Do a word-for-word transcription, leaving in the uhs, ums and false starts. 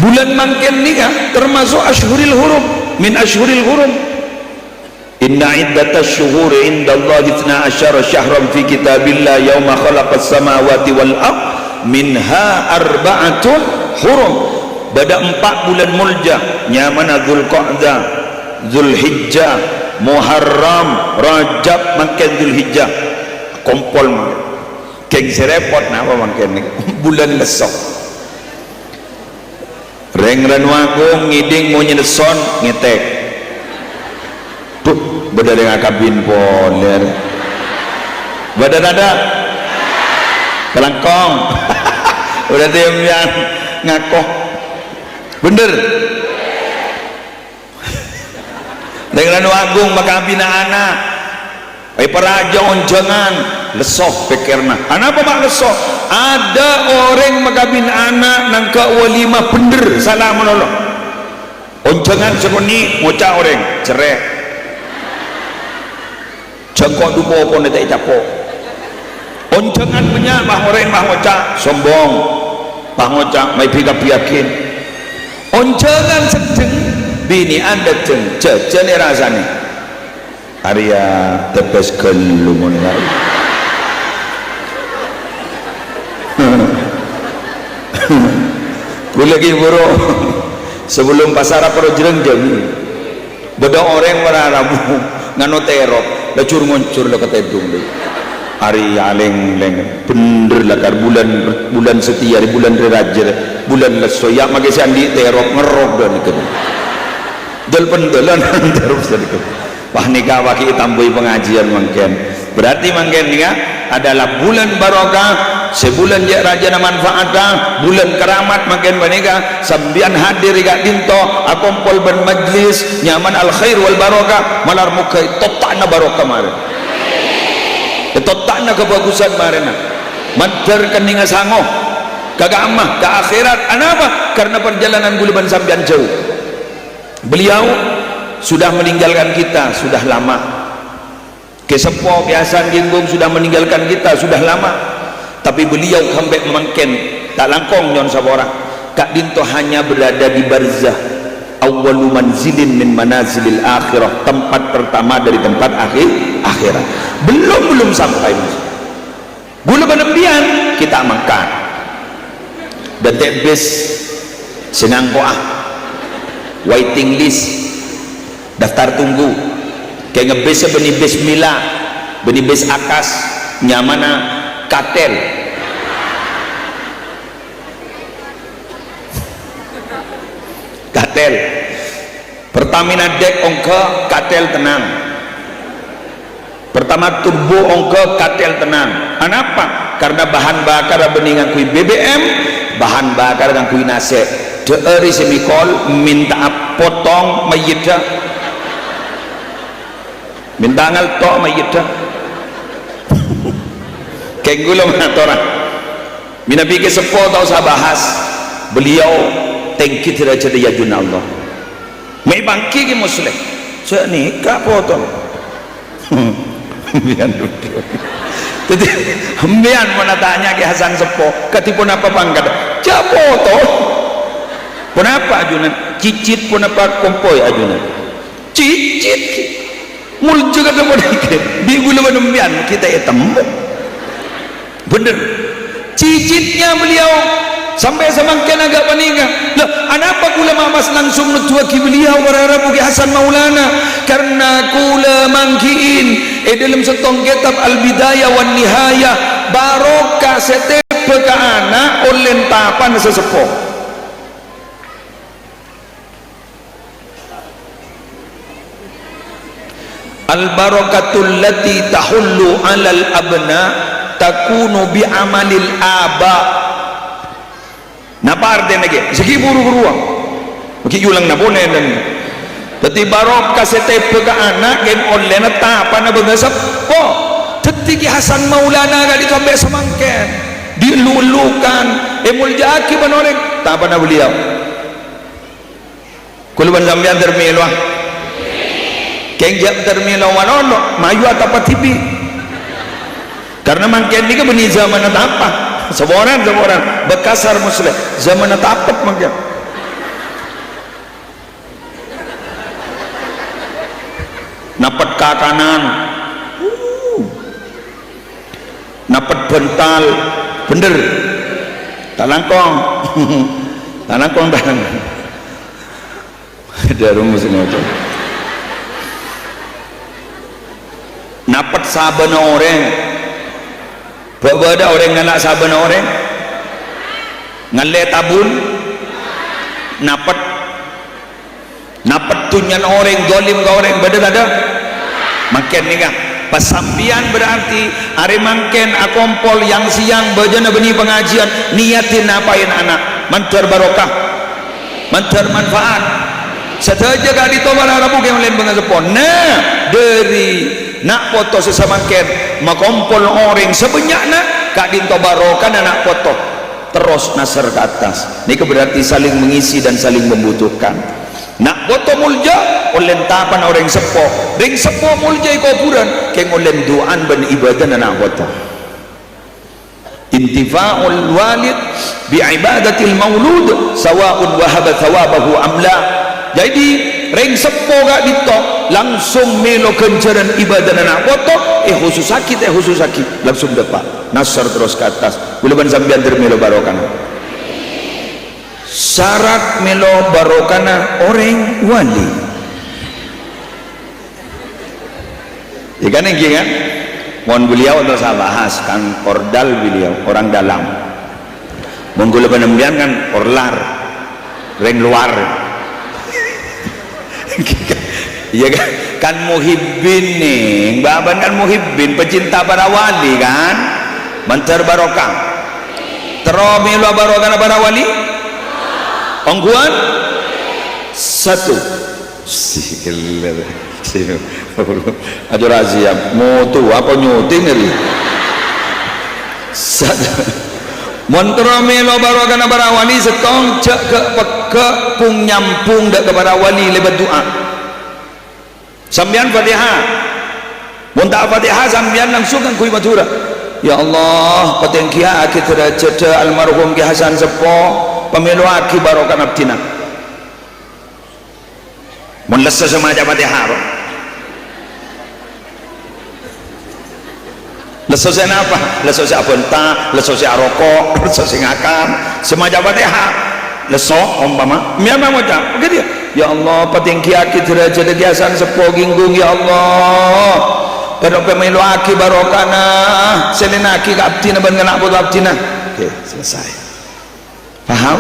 Bulân mangkèn nèka tamaso' asyhuril hurum, min asyhuril hurum. "Inna iddatasy syuhuri indallahi itsna asyara syahran fi kitabillah yauma khalaqas samawati wal ard minha arba'atun hurum." Bâdâ empa' bulân molja, nyamana Dzulqa'dah, Dzulhijjah, Muharram, Rajab, mangkèn Dzulhijjah. Kompol mangkèn. Ghing sè rèpot napa mangkèn nèka? Bulân lesso. Rèng Ranu Agung ngèdhing monyè lessona ngètèk. Duh, bâdâ rèng akabin polè. Bâdâ tadâ'? Kalangkong. Berarti sampèyan ngako. Bhender. Rèng Ranu Agung makabina ana'. Èparajâ onjhângan, lesso pèkkèrra. Anapa ma' lesso? Adâ' orèng makabin ana' nangka' walimah bhender, sala malolo. Onjhângan sakonè' ngoca' orèng, cerrè'. Jhâ' engko' dhu popona ta' ècapo'. Onjhângan bânnya', pas orèng pas ngoca', sombong. Pas ngoca', maèbi-kabbhiyâghi. Onjhângan sedheng, binè'an dâteng, jhâjhân èrasanè. Arèya tepes ghâllu mon la. Ghulâ ghi' buru. Sabellun pasara poro jrâng jhâmi. Bâdâ orèng mara rabu ngano terop, lajur ngoncor la ka tèdung, lè. Arèya lèng-lèng, bhender lakar bulân, bulân satèya rè, bulân rè rajâ rè, bulân lesso, ya' makè sè andi' terop ngerrok dâ' nèka. Dâl-pendâlân terop sanèka. Wah, nèka wagi ètambâi pangajiân mangkèn. Berarti mangkèn nèka adalah bulân barokah, sè bulân jâ-, rajâna manfaatta, bulân keramat mangkèn panèka, sampèyan hadir è ka'dinto, akompol bân majlis, nyaman al-khair wal barokah, malar moghâ ètotta'na barokah marè. Ètotta'na kabhâghusân marèna. Mandhâr kennèngnga sango, ka ka'imma, ka akhèrat. Anapa? Karena parjhâlânan ghulâ bân sampèyan jhâu. Beliau sudah meninggalkan kita sudah lama. Kè Seppo, Kè Hasan Genggong sudah meninggalkan kita sudah lama. Tapi beliau sampè' mangkèn ta' langkong nyo'on sapora. Ka'dinto hanya berada di barzah. Awwalu manzilin min manazilil akhirah. Tempat pertama dari tempat akhir, akhirat. Belum, belum sampai, Mas. Ghulâ bân sampèyan, kita mangkat. Dântè' bis sè ngangko'a. Waiting list, daftar tunggu. Kèng bis bânnè bis Mila, bânnè bis Akas, nyamana Katel. Katel. Pertamina Dek ongghâ, Katel tenang. Pertamax Turbo ongghâ, Katel tenang. Anapa? Karena bahan bakar bânnè ngangghuy B B M, bahan bakar ngangghuy nasè'. Dhâ'ârè sè mèkol mènta'a potong mayyidda. Mènta'a ngalto' mayyidda. Kèng ghulâ matora. Mènabi Kè Seppo ta' osa bahas. Beliau tèngghi dârâjhâddhâ è ajunanna Allah. Mè' èpangghi Kè Musleh. Jhâ' nèka potong. Sampèyan dhudhu. Dhâddhi, sampèyan mon atanya Kè Hasan Seppo, kadhi ponapa pangkaddhâ? Jhâ' potong. Ponapa ajunan? Cicit ponapa kompoy ajunan? Cicit. Molja kadhâ' panèka. Bi' ghulâ bân sampèyan kita ètemmo. Bhender. Cicitnya beliau sampè' samangkèn aghâ' panèka. Lah, anapa ghulâ ma' pas langsung noduwâghi beliau para rabu Kè Hasan Maulana? Karena ghulâ mangghi'in è dâlem sèttong kètab Al-Bidayah wan Nihayah, barokah sè tèbâ ka ana' ollè entapan sè seppo. Al-barakatul lati tahullu 'alal abna takunu bi amalil aba. Napa artèna, ghi? Sè ghi' buru-buruwân. Ghi' yulangna ponèna. Dhâddhi barokah sè tèbâ ka ana' ghi' ollèna tapana bângaseppo. Dhâddhi Kè Hasan Maulana ka'dinto sampè' samangkèn. Diellu-ellukan, èmolja'aghi bân orèng tapana beliau. Ghulâ bân sampèyan ter-mèlowa. Kèng jhâ' ter-mèlowa malolo, mayu atapa dhibi'. Karena mangkèn nèka bânnè zamanna tapa. Saporana, saporana. Bekasar Musleh. Zamanna tapet mangkèn. Napet kakanan. Napet bantal. Bhender. Ta' langkong. Ta' langkong, ta' langkong. Dâ' rumus ngoca'. Napet sabâna orèng. Bâ-, bâdâ orèng ngala' sabâna orèng? Ngallè tabun? Napet? Napet dhunnyana orèng, dholim ka orèng, bâdâ tadâ'? Mangkèn nèka, pas sampèyan berarti arè mangkèn akompol yang-sèyang bâjâna bânnè pangajiân, niyaddhi napaèn ana', mandhâr barokah. Mandhâr manfaat. Sadhâjâ ka'dinto para rabu kèng ollè bângaseppo. Nah, dâri na' poto sè samangkèn makompol orèng sabânnya'na, ka'dinto barokana na' poto terros nasèr ka attas. Nèka berarti saling mengisi dan saling membutuhkan. Na' poto molja, ollè tapana orèng seppo. Rèng seppo molja è kobhurân, kèng ollè du'âna bân ibâdâna na' poto. Intifa'ul walid bi ibadatil maulud, sawa'un wahaba thawabahu am la. Jadi, rèng seppo ka'dinto langsung mèlo ghânjhârân ibâdâna na' poto, èkhusussaghi, ta' èkhusussaghi, langsung dâpa'. Nasèr terros ka attas. Kaulâ bân sampèyan ter mèlo barokana. Sarat mèlo barokana orèng wali. Iyâ kan, ènggi kan? Mon beliau ta' usah bahas, kan ordal beliau, orang dalam. Mon kaulâ bân sampèyan kan orlar, rèng luar. Iyâ kan? Kan muhibbin nèng, bâbân kan muhibbin, pecinta para wali kan? Mandhâr barokah. Terro mèlo barokana para wali? Ongghuwân? Satu. Si gellâ'. Si, aduh, rahasia. Mutu apa nyuting tadi? Sat-, mon terro mèlo barokana para wali, sèttong, jhâ' ghâ'-peggâ' pung-nyambhung dâ' ka para wali lèbât du'â. Sampèyan Fatihah. Mon ta' Fatihah, sampèyan langsung ngangghuy Madhurâ. Ya Allah, patèngghiyâ'aghi dârâjhâddhâ almarhum Kè Hasan Seppo, pamèlo'aghi barokana abdhina. Mon lesso sè maca Fatihah, Pak. Lesso sè napa? Lesso sè abhânta, lesso sè aroko', lesso sè ngakan, sè maca Fatihah. Lesso, ompama, mèyana ngoca', "Ghi dhi, ya Allah, patèngghiyâghi dârâjhâddhâ Kè Hasan Seppo Ginggung, ya Allah. Bân pamèlo'aghi barokana, sèlènaghi ka abdhina bân kana' poto abdhina." Oke, selesai. Paham?